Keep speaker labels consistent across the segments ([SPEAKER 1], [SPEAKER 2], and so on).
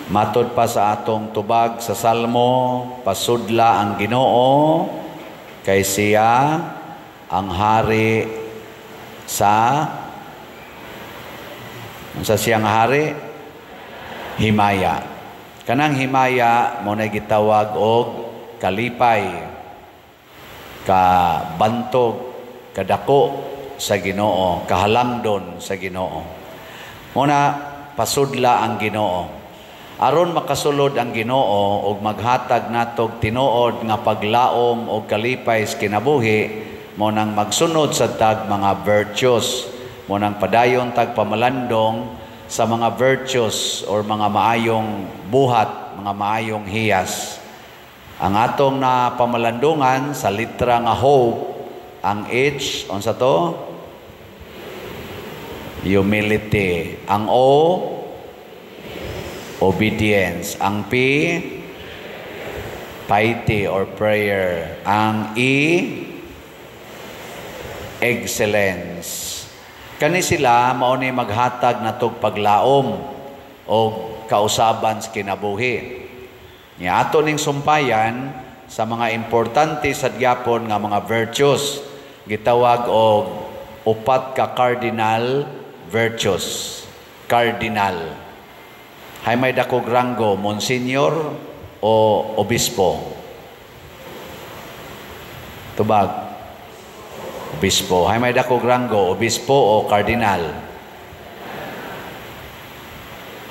[SPEAKER 1] Matod pa sa atong tubag sa Salmo, pasudla ang Ginoo kay siya ang hari sa, unsa siyang hari? Himaya. Kanang himaya mo na gitawag og kalipay, ka bantog, kadako sa Ginoo, kahalangdon sa Ginoo. Muna pasudla ang Ginoo. Aron makasulod ang Ginoo og maghatag natog tinuod nga paglaom og kalipay sa kinabuhi, mo nang magsunod sa tag mga virtues, mo nang padayon tag pamalandong sa mga virtues or mga maayong buhat, mga maayong hiyas. Ang atong na pamalandungan sa litra nga hope, ang H, unsa to? Humility. Ang O, obedience. Ang P, piety or prayer. Ang E, excellence. Kani sila mao ni maghatag natog paglaom o kausaban sa kinabuhi. Nya ato ning sumpayan sa mga importante sa gyapon nga mga virtues, gitawag og upat ka cardinal virtues. Cardinal. Hay may dakog ranggo, monsignor o obispo? Tubag. Obispo. Hay may dakog ranggo, obispo o cardinal?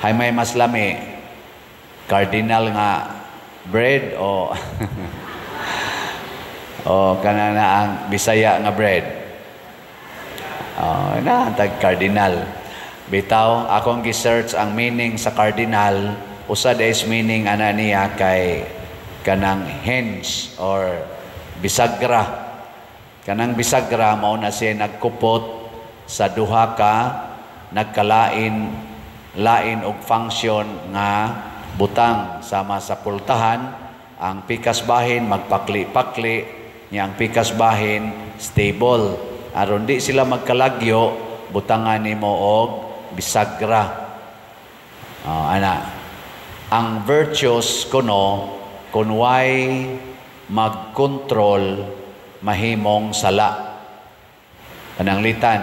[SPEAKER 1] Hay may mas lami, cardinal nga bread o o kana na ang Bisaya nga bread? Oh, na tag cardinal. Bitaw, akong gi-search ang meaning sa cardinal, usa is meaning ana niya kay kanang hinge or bisagra. Kanang bisagra mao na siya nagkupot sa duha ka nagkalain lain og function nga butang, sama sa pultahan, ang pikas bahin magpakli-pakli niya, ang pikas bahin stable. Aron di sila magkalagyo, butangan nimo og bisagra. Oh, ana. Ang virtues kuno, kun way magkontrol, mahimong sala. Pananglitan,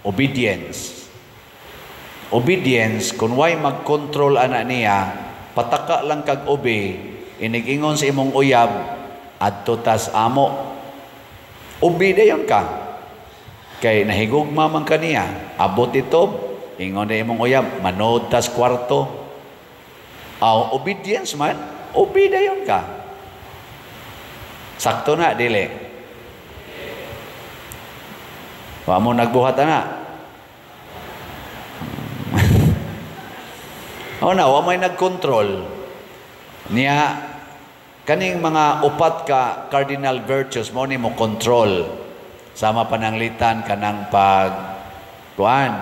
[SPEAKER 1] obedience. Obedience, kung way magkontrol ana niya, pataka lang kag obe, inigingon sa imong uyab, adto tas amo. Obe dayon ka. Kay nahigugma man kaniya, abot ito, ingon na imong uyab, manood tas kwarto. Aw, obedience man, obe dayon ka. Sakto na, dili. Wa mo nagbuhat ana. O na, wa may nagkontrol. Niya, kaning mga upat ka cardinal virtues mo ni mo control. Sama pananglitan kanang pag kuan,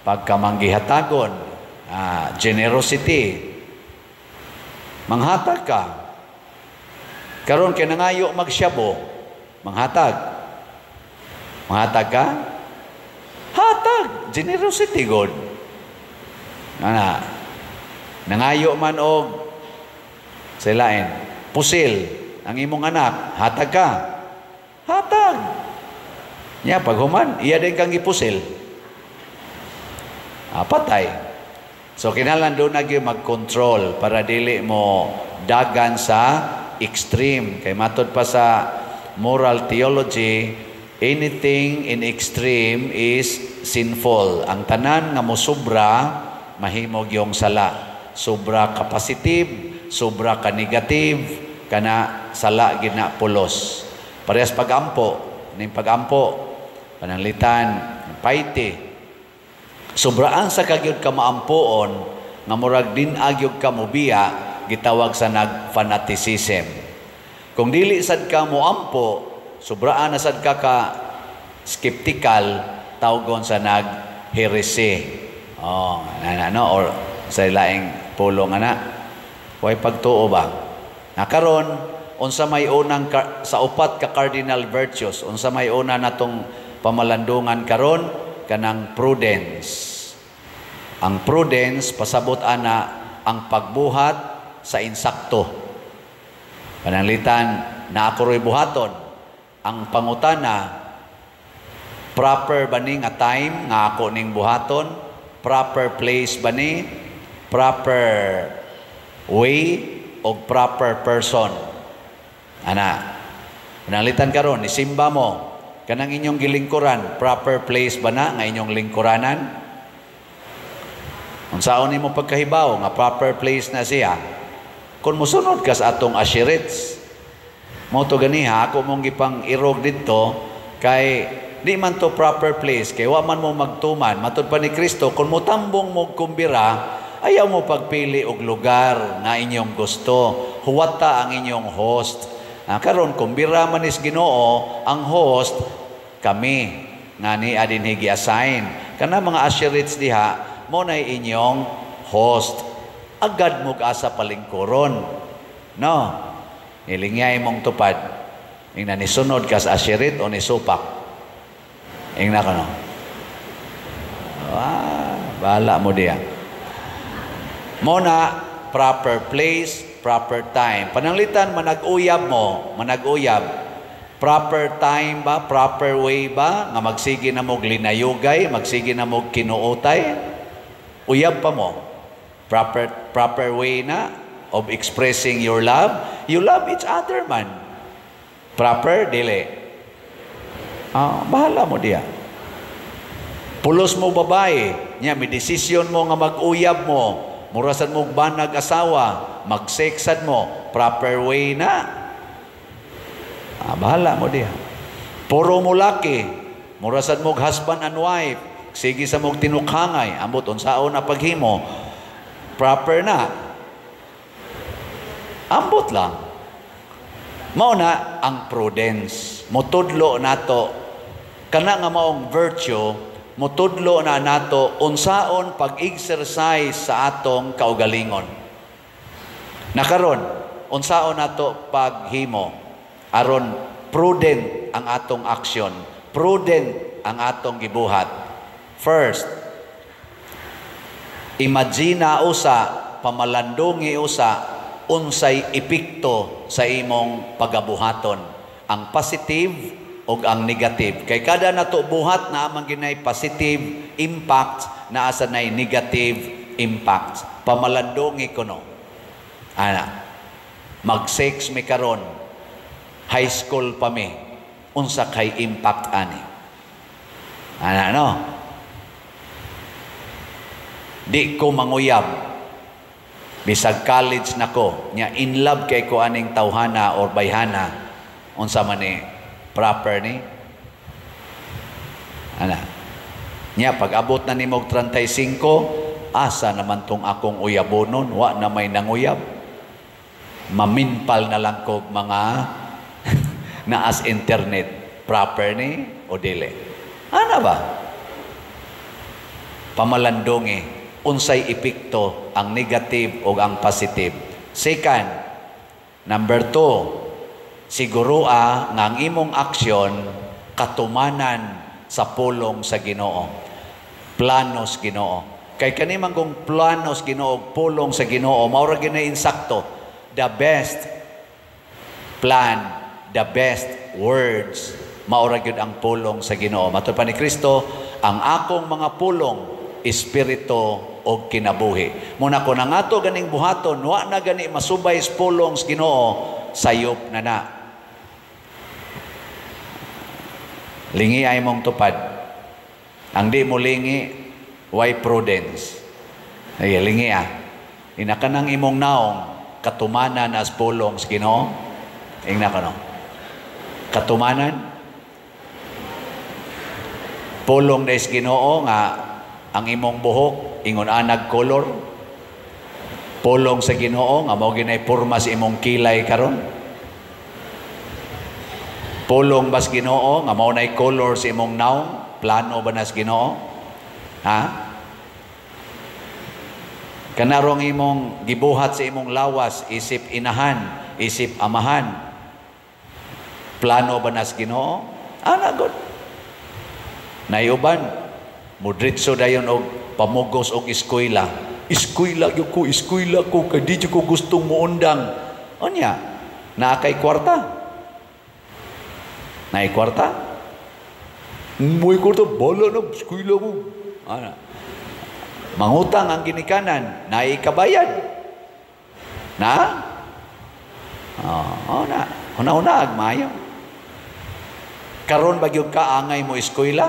[SPEAKER 1] pagkamanggihatagon, generosity. Manghatag ka. Karon kay nangayo magsyabo, manghatag. Manghatag ka? Hatag, generosity god. Ana. Nangayo man og silain, pusil ang imong anak, hatag ka. Hatag. Nya paghuman, iya din kang gipusil. Patay. So kinahanglan doon na gyud mag-control para dili mo dagan sa extreme. Kay matod pa sa moral theology, anything in extreme is sinful. Ang tanan nga mosobra, mahimog yung sala. Sobra ka positive, sobra ka negative, kana sala gina pulos. Parehas pagampo, ning pagampo, pananglitan, piety. Sobraan sa kagyud ka maampoon, nga murag din agyog ka mobiya, gitawag sa nag-fanaticism. Kung dili sad ka moampo, sobraan na sad ka ka skeptical, tawgon sa nag-heresy. Oh, na, no, or sa laing pulong ana. Way pagtuo ba? Nakaron, unsa may unang sa upat ka cardinal virtues, unsa may una natong pamalandungan karon? Kanang prudence. Ang prudence pasabot ana ang pagbuhat sa insakto. Pananglitan na ako ro'y buhaton. Ang pangutana, proper ba ni nga time nga ako ning buhaton? Proper place ba ni? Proper way o proper person? Ana. Pananglitan karon, nisimba mo, kanang inyong gilingkuran, proper place ba na nga inyong lingkuranan? Unsaon nimo pagkahibaw nga proper place na siya? Kung musunod ka sa atong usherates, mo to ganiha, ako mong gipang irog didto kay di man to proper place kay wa man mo magtuman. Matud pa ni Kristo, kung motambong mo kumbira, ayaw mo pagpili og lugar nga inyong gusto. Huwata ang inyong host. Karon kumbira man is Ginoo, ang host kami nga ni adin gi-assign. Kana mga usherates diha, mo na inyong host. Agad mo asa palingkuron. No? Ilingyay mong tupad. Ingna nisunod ka sa usherate o nisupak. Ingna ka no? Ah, bahala mo diya. Mo na proper place, proper time. Pananglitan, manag-uyab mo, manag-uyab. Proper time ba, proper way ba, nga magsige na mo linayugay, magsige na mo kinuutay? Uyab pa mo. Proper way na of expressing your love. You love each other man. Proper, dili. Ah, bahala mo diya. Pulos mo babae, nya may desisyon mo nga mag-uyab mo, murasan mo banag asawa, mag-sexad mo, proper way na. Ah, bahala mo diya. Puro mo laki, murasan mo husband and wife, sige sa mong tinukhangay, ambot unsaon na paghimo, proper na. Ambot lang. Mao na ang prudence. Motudlo nato kana nga maong virtue, motudlo na nato unsaon pag-exercise sa atong kaugalingon. Nakaron, unsaon nato paghimo aron prudent ang atong aksyon, prudent ang atong gibuhat. First, imagina usa, pamalandungi usa unsay epekto sa imong pagabuhaton, ang positive o ang negative. Kay kada nato buhat na amang ginay positive impact, naa sa nay negative impact. Pamalandungi kuno. Ana, mag-sex mi karon, high school pa mi, unsa kay impact ani? Ana no? Di ko manguyab. Bisag college na ko, nya in love kay ko aning tawhana or bayhana, unsa man ni proper ni? Ana. Nya pag abot na nimo og 35, asa naman tong akong uyabonon, wa na may nanguyab. Maminpal na lang kog mga naas internet, proper ni o dili? Ana ba? Pamalandungi unsay epekto ang negative o ang positive. Second, number 2, siguro nga ang imong aksyon katumanan sa pulong sa Ginoo. Planos Ginoo. Kay kani man kung planos Ginoo, pulong sa Ginoo, mao ra gyud insakto. The best plan, the best words, mao ra gyud ang pulong sa Ginoo. Matud pa ni Kristo, ang akong mga pulong espiritu og kinabuhi. Muna ko nangato ganing buhaton, wa na gani masubay sa pulong sa Ginoo, sayop na na. Lingi ay mong tupad. Ang di mo lingi, why prudence? Ay, lingi ah. Inakanang imong naong, katumanan as pulong sa Ginoo. Ingna ka no? Katumanan? Pulong na is Ginoo nga ang imong buhok ingon anag color. Pulong sa Ginoo nga mao ginay porma sa imong kilay karon. Pulong bas Ginoo nga mao nay color sa imong naong, plano ba nas Ginoo? Ha? Kanarong imong gibuhat sa imong lawas isip inahan, isip amahan. Plano ba nas Ginoo? Ana god. Nayuban mudritso dayon og pamugos og eskwela. Eskwela gyud ko, eskwela ko kay di jud ko gustong muundang. Unya, naa kay kwarta? Naay kwarta? Moy kwarta, bala na, eskwela ko. Ana. Mangutang ang ginikanan, naay kabayad. Na? Oh, na. Huna-huna, maayo. Karon ba gyud ka angay mo eskwela?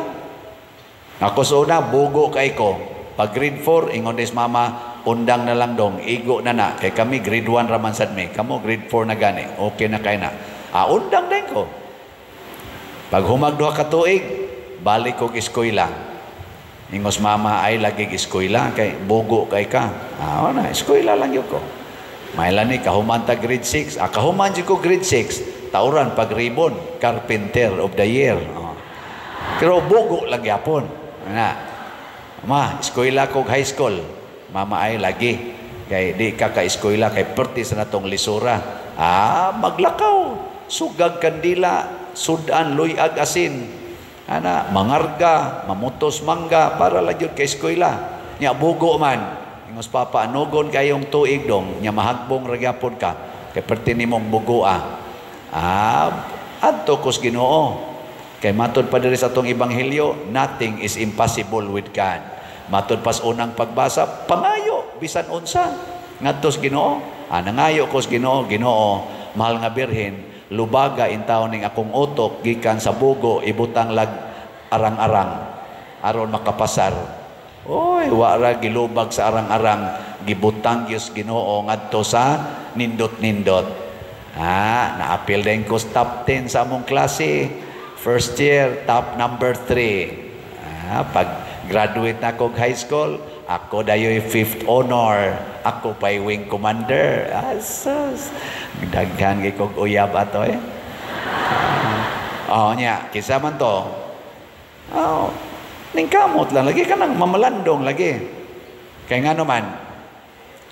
[SPEAKER 1] Ako sa una, bugo kay ko. Pag grade 4, ingon des mama, undang na lang dong, igo na na. Kay kami, grade 1 raman sad mi. Kamo, grade 4 na gani. Okay na kay na. Ah, undang din ko. Pag humag 2 ka tuig, balik kog eskwela. Ingos mama, ay lagi eskwela, kay bugo kay ka. Ah, na, eskwela lang yun ko. Mailan ni, kahuman ta grade 6. Ah, kahuman ko grade 6, tauran pag ribbon, carpenter of the year. Oh. Pero bugo lang yapon. Na, ma, eskwela kog high school. Mama ay lagi. Kay di ka ka-eskwela, kay perti sa natong lisura. Ah, maglakaw. Sugag kandila, sudan, luyag asin. Ana, mangarga, mamutos mangga, para lang yun kay eskwela. Nya, bugo man. Ingos papa, anugon kayong tuig dong, nya mahagbong ragyapon ka, kay perti nimong bugoa. Ah, adto kos Ginoo. Kay matod pa diri sa atong ebanghelyo, nothing is impossible with God. Matod pas unang pagbasa, pangayo bisan unsa ngadto sa Ginoo. Ah, nangayo kos Ginoo, Ginoo, mahal nga Birhen, lubaga intaw ning akong utok gikan sa bugo ibutang lag arang-arang aron makapasar. Oy, wa ra gilubag sa arang-arang, gibutang gyud Ginoo ngadto sa nindot-nindot. Ah, naapil din ko top 10 sa among klase. First year, top number 3. Ah, pag graduate na ako high school, ako dayoy fifth honor. Ako pa'y wing commander. Asus. Daghan kay kog uyab ato eh. Oh, nya, kisa man to. Oh, ningkamot lang lagi kanang mamalandong lagi. Kay nga naman,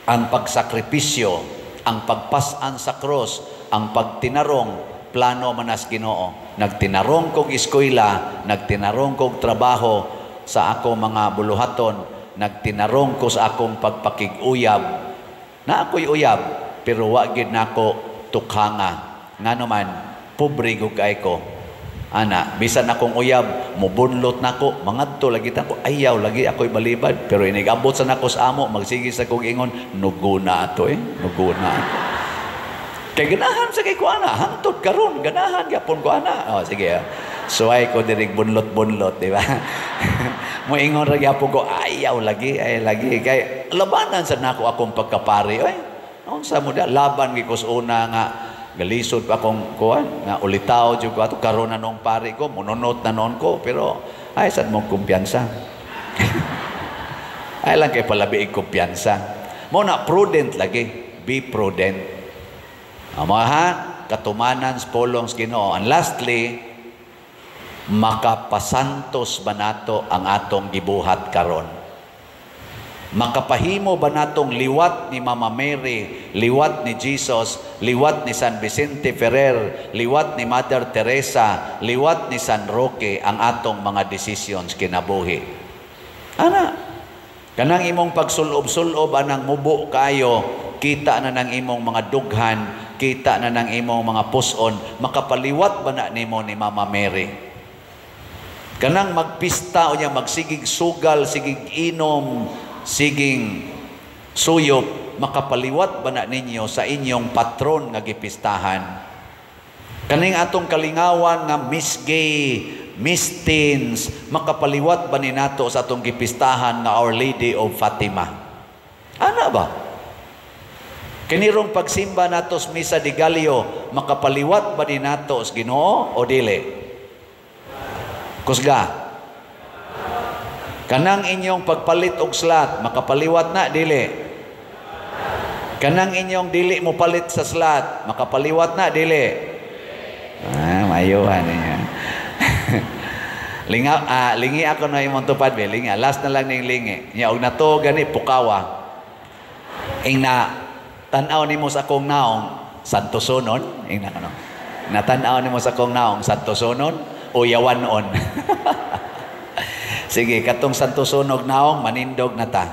[SPEAKER 1] ang pagsakripisyo, ang pagpasan sa cross, ang pagtinarong, plano manas Ginoo. Nagtinarong kog eskwela, nagtinarong kog trabaho sa ako mga buluhaton, nagtinarong ko sa akong pagpakig-uyab. Na ako'y uyab, pero wa gid nako tukhanga. Nga naman, pobre gud kay ko. Ana, bisan akong uyab, mubunlot nako, mangadto lagi ta ko, ayaw lagi ako'y balibad. Pero inigabot sa nako sa amo, magsige sa kong ingon, nuguna ato eh, nuguna ato. Kay ganahan sa kay ko ana, hangtod karon, ganahan gyapon ko ana. Oh, sige. Suway ko dirig bunlot-bunlot, di ba? Moingon ra gyapon ko, ayaw lagi, ay lagi. Kay labanan sa nako akong pagkapari, oy. Unsa mo da laban gyud ko sa una nga galisod pa akong kuan nga ulitaw jud ko ato karon na noong pari ko, mununot na noon ko, pero ay sad mong kumpiyansa. Ay lang kay palabi kumpiyansa. Mo na prudent lagi, be prudent. Amaha, katumanan sa pulong sa Ginoo. And lastly, makapasantos ba nato ang atong gibuhat karon? Makapahimo ba natong liwat ni Mama Mary, liwat ni Jesus, liwat ni San Vicente Ferrer, liwat ni Mother Teresa, liwat ni San Roque ang atong mga decisions kinabuhi? Ana, kanang imong pagsulob-sulob anang mubo kayo, kita na ng imong mga dughan, kita na ng imong mga puson, makapaliwat ba na nimo ni Mama Mary? Kanang magpista o niya magsigig sugal, sigig inom, siging suyop, makapaliwat ba na ninyo sa inyong patron nga gipistahan? Kaning atong kalingawan nga Miss Gay, Miss Teens, makapaliwat ba ni nato sa atong gipistahan nga Our Lady of Fatima? Ana ba? Kinirong pagsimba nato sa Misa de Gallo, makapaliwat ba ni nato sa Ginoo o dili? Kusga. Kanang inyong pagpalit og slot, makapaliwat na dili? Kanang inyong dili mo palit sa slot, makapaliwat na dili? Ah, mayuhan niya. Linga, lingi ako na imong tupad be, lingi. Last na lang ning lingi. Nya og nato gani pukawa. Ing na tan-aw nimo sa akong naong Santo Sonon, ing na kano. Natan-aw nimo sa akong naong Santo Sonon o yawanon. Sige, katong Santo Sunog naong manindog na ta.